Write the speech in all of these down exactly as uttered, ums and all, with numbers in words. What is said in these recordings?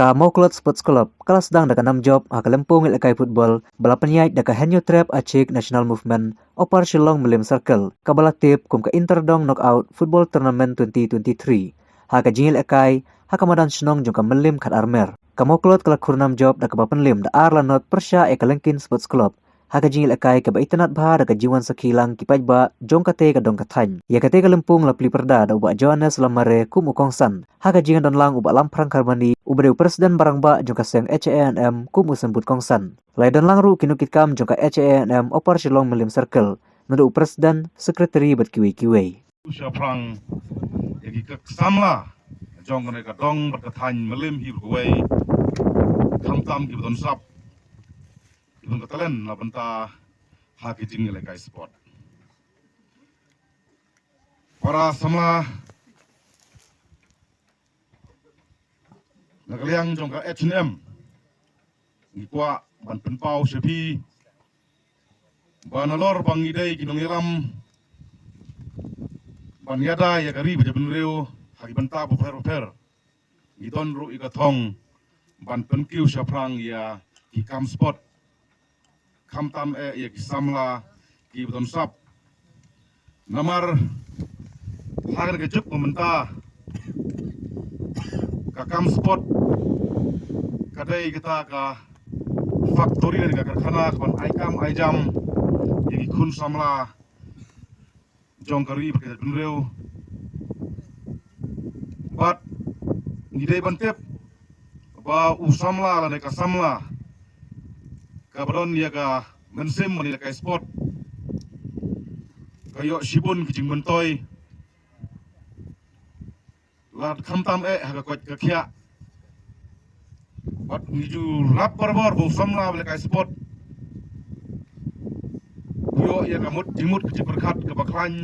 Ka Mawklod Sports Club ka la sdang da ka nam jop ha ka lympung ïalehkai football ba la pynïaid da ka Henyo Trep Achik National Movement, Upper Shillong Mylliem Circle, kaba la tip kum ka Interdong Knockout Football Tournament twenty twenty-three. Ha ka jingïalehkai ha ka madan shnong jong ka Mylliem Khatarmer, ka Mawklod ka la khur nam jop da kaba pynliem da ar la not pyrshah ïa ka Lyngkien Sports Club. Ha ka jingïalehkai kaba itynnad bha da ka jingwan sakhi lang ki paidbah jong kata ka dong ka thaiñ. Ïa kata ka lympung la plie pyrda da u Bah Johannes Lamare kum u kongsan. Ha ka jingdon lang u Bah Lamphrang Kharbani uba dei u president ba rangbah jong ka seng H A N M kum u symbud kongsan. La ïadon lang ruh ki nongkitkam jong ka H A N M Upper Shillong Mylliem Circle, naduh u president, secretary bad kiwei kiwei. Shaphrang ïa ki ka samla jong kane ka dong bad ka thaiñ Mylliem hi ruh kawei, khamtam kiba don sap, kiba don ka talent na bynta ha ki jingïalehkai sport. Para samla, na ka liang jong ka H N M, ngi kwah ban pynpaw sha phi ba nalor ba ngi dei ki nongïalam ban ïada ïa ka ri bad jaitbynriew ha ki bynta bapher bapher, ngi don ruh ïa ka thong ban pynkiew shaphrang ïa ki kam sport, khamtam eh ïa ki samla kiba don sap. Namar ha kane ka juk mynta ka kam sport ka dei kata ka factory ne ka karkhana kaban ai kam ai jam ïa ki khun samla jong ka ri bad ka jaitbynriew. Bad ngi dei ban tip ba u samla lane ka samla kaba don ïa ka mynsiem ban ïalehkai sport ka ïoh shibun ki jingmyntoi, la khamtam eh ha ka koit ka khiah. Bad ngi ju lap barabor ba u samla ba ïalehkai sport u ïoh ïa ka mut jingmut ka jingpyrkhat kaba khlaiñ,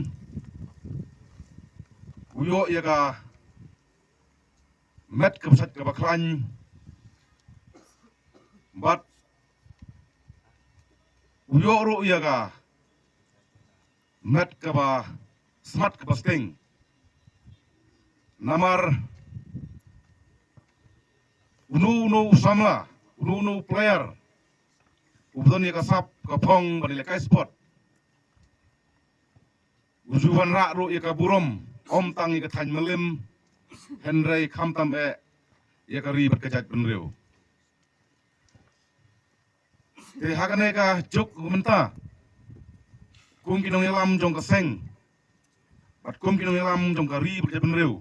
u ïoh ïa ka met kaba sait kaba khlaiñ, bad u ïoh ruh ïa ka met kaba smat kaba sting. Namar uno uno u samla, uno uno u player uba don ïa ka sap ka phong ban ïalehkai sport, u ju wanrah ruh ïa ka burom, ym tang ïa ka thaiñ Mylliem, hynrei khamtam eh ïa ka ri bad ka jaitbynriew. Te ha kane ka juk mynta, kum ki nongïalam jong ka seng bad kum ki nongïalam jong ka ri bad ka jaitbynriew,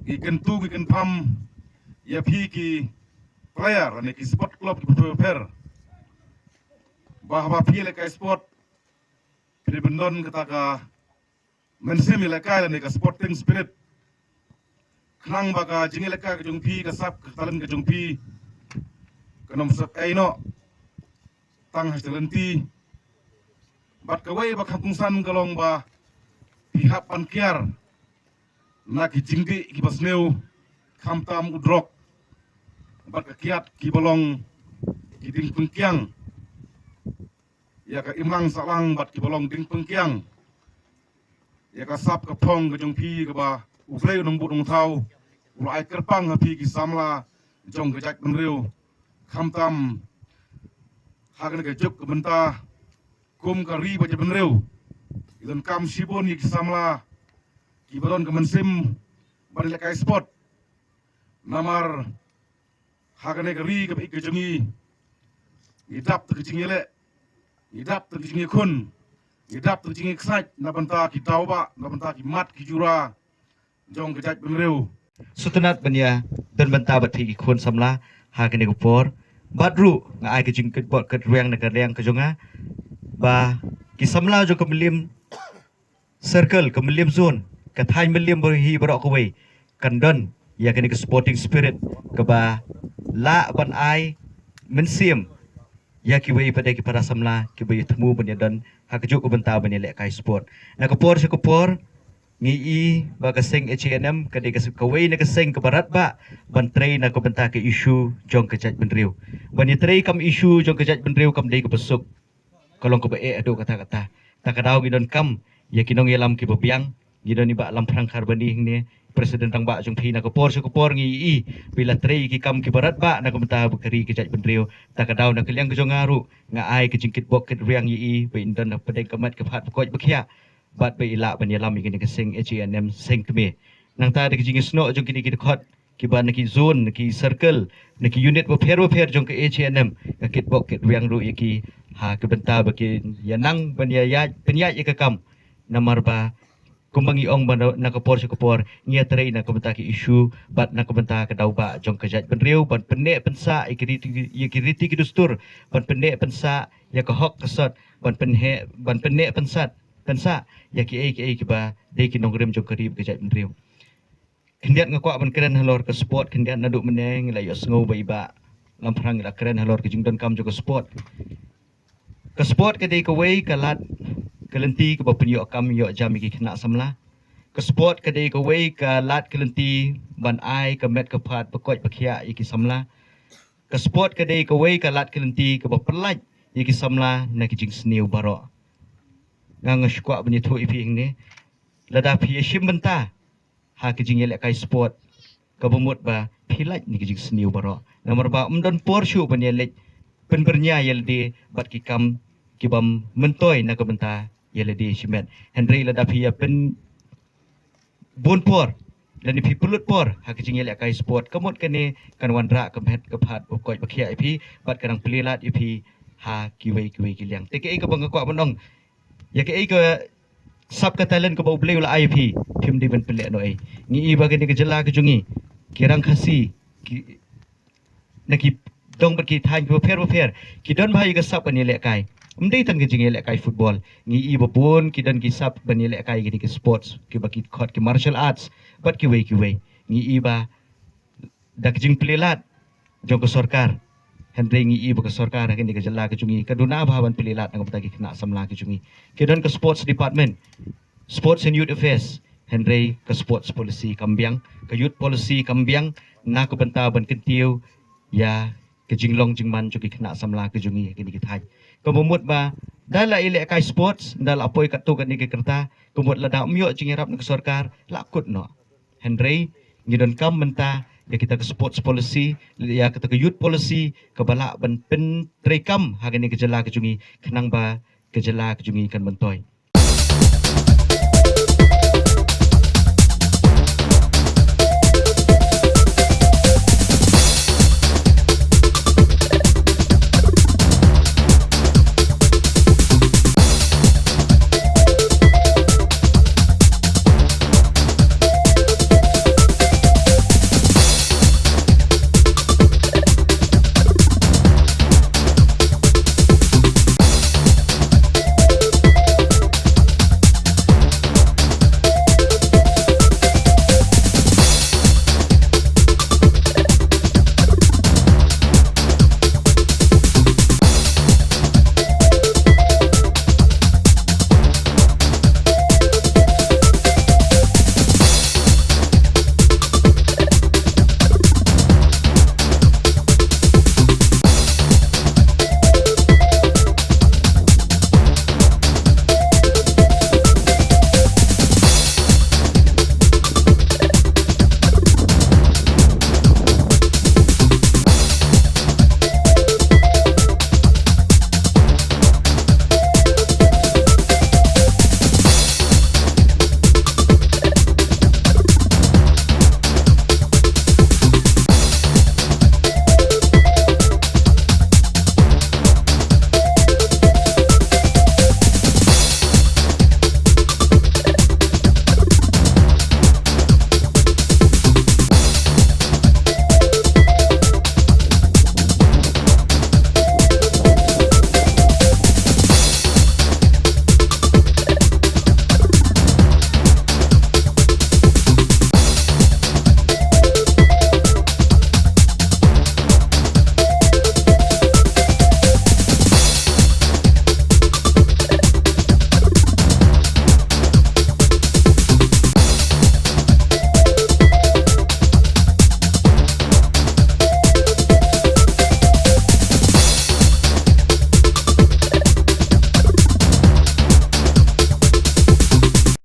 ngi kyntu ngi kynpham ïa phi ki player lane ki sport club kiba pher pher, ba haba phi ïalehkai sport phi dei ban don kata ka mynsiem ïalehkai lane ka sporting spirit, khnang ba ka jingïalehkai ka jong phi, ka sap ka talent ka jong phi kan ym sep ei noh tang ha sha lynti. Bad kawei ba kham kongsan ka long ba phi hap ban kiar na ki jingdih kiba sniew, khamtam u drok bad ka kiad kiba long ki dieng pyngkiang ïa ka imlang sahlang bad kiba long dieng pyngkiang ïa ka sap ka phong ka jong phi, kaba U Blei u nongbud nongthaw u la ai kyrpang ha phi ki samla jong ka jaitbynriew. Khamtam ha kane ka juk ka mynta, kum ka ri bad jaitbynriew, ngi donkam shibun ïa ki samla kiba don ka mynsiem ban ïalehkai sport. Namar ha kane ka ri kaba ïeit ka jong ngi, ngi dap da ka jingïaleh, ngi dap da ka jingïakhun, ngi dap da ka jingïaksaid na bynta ki daw bah, na bynta ki mat ki jura jong ka jaitbynriew. Sngewtynnat ban ïa don bynta bad phi ki khun samla ha kane ka por. Bad ruh nga ai ka jingkyrpad kyrpad rwiang na ka liang ka jong nga ba ki samla jong ka Mylliem Circle, ka Mylliem Zone, ka thaiñ Mylliem baroh hi baroh kawei, kan don ïa kane ka sporting spirit kaba lah ban ai mynsiem ïa kiwei pat de ki para samla kiba ïa thmu ban ïa don ha kajuh ka bynta ban ïa lehkai sport. Na ka por sha ka por ngi i ba ka seng H A N M ka dei ka s-, kawei na ka seng kaba radbah ban trei na ka bynta ka issue jong ka jaitbynriew. Ban ïa trei kam issue jong ka jaitbynriew kam dei kaba suk. Ka long kaba eh haduh katta katta. Ta ka daw ngi donkam ïa ki nongïalam kiba biang, Ngi don i Bah Lamphrang Kharbani hangne, President Rangbah jong phi, na ka por sha ka por ngi ïohi ba i la trei ki kam kiba radbah na ka bynta ka ri ka jaitbynriew. Ta ka daw na ka liang ka jong nga ruh nga ai ka jingkitbok kitrwiang ïa i ba in don hapdeng ka met ka phad ba koit ba khiah bad ba i lah ban ïalam ïa kane ka seng H A N M seng kmie. Nangta da ka jingïasnoh jong kine ki dkhot kiba na ki zone, na ki circle, na ki unit bapher bapher jong ka H A N M, nga kitbok kitrwiang ruh ïa ki ha ka bynta ba kin ïa nang ban ïa ïaid pynïaid ïa ka kam. Namar ba kumba ngi ong ba na, na ka por sha ka por ngi ïatrei na ka bynta ki issue bad na ka bynta ka daw bah jong ka jaitbynriew, ban pynneh pynsah ïa ki riti, ïa ki riti ki dustur, ban pynneh pynsah ïa ka hok ka sot, ban pynneh, ban pynneh pynsah, pynsah ïa kiei kiei kiba dei ki nongrim jong ka ri bad ka jaitbynriew. Khyndiat nga kwah ban kren halor ka sport, khyndiat naduh mynne ngi la ïohsngew ba i Bah Lamphrang i la kren halor ka jingdonkam jong ka sport. Ka sport ka dei kawei ka lad ka lynti kaba pynïoh kam ïoh jam ïa ki khynnah samla. Ka sport ka dei kawei ka lad ka lynti ban ai ka met ka phad ba koit ba khiah ïa ki samla. Ka sport ka dei kawei ka lad ka lynti kaba pyllait ïa ki samla na ki jingsniew baroh. Nga nga shu kwah ban ïathuh ïa phi hangne, lada phi ïashim bynta ha ka jingïalehkai sport, kaba mut ba phi lait na ki jingsniew baroh. Namar ba ym don por shuh ban ïaleit pynbyrngia ïa lade bad ki kam kiba myntoi na ka bynta ïa lade shimet. Hynrei lada phi ïa pynbun por lane phi pynlut por ha ka jingïalehkai sport, ka mut kane kan wanrah ka met ka phad ba koit ba khiah ïa phi bad kan nang plie lad ïa phi ha kiwei kiwei ki liang. Te kaei kaba nga kwah ban ong, ïa kaei ka sap ka talent kaba U Blei u la ai ïa phi, phim dei ban pynleh noh ei. Ngi i ba kane ka jylla ka jong ngi, ki Rang Khasi, ki na ki dong bad ki thaiñ kiba pher ba pher, ki don bha ïa ka sap ban ïalehkai. Ym dei tang ka jingïalehkai football, ngi i ba bun ki don ki sap ban ïalehkai kine ki sports kiba ki khot ki martial arts bad kiwei kiwei. Ngi i ba da ka jingplie lad jong ka sorkar, hynrei ngi i ba ka sorkar ha kane ka jylla ka jong ngi ka duna bha ban plie lad na ka bynta ki khynnah samla ka jong ngi. Ki don ka sports department, sports and youth affairs, hynrei ka sports policy kam biang, ka youth policy kam biang na ka bynta ban kyntiew ïa ka jinglong jingman jong ki khynnah samla ka jong ngi ha kine ki thaiñ. Kaba mut ba da la ïalehkai sports, da la poi katto katne ka rta, ka mut lada ym ïoh jingïarap na ka sorkar la kut noh. Hynrei ngi donkam mynta ïa kita ka sports policy, ïa kita ka youth policy kaba lah ban pyntreikam ha kane ka jylla ka jong ngi khnang ba ka jylla ka jong ngi kan myntoi.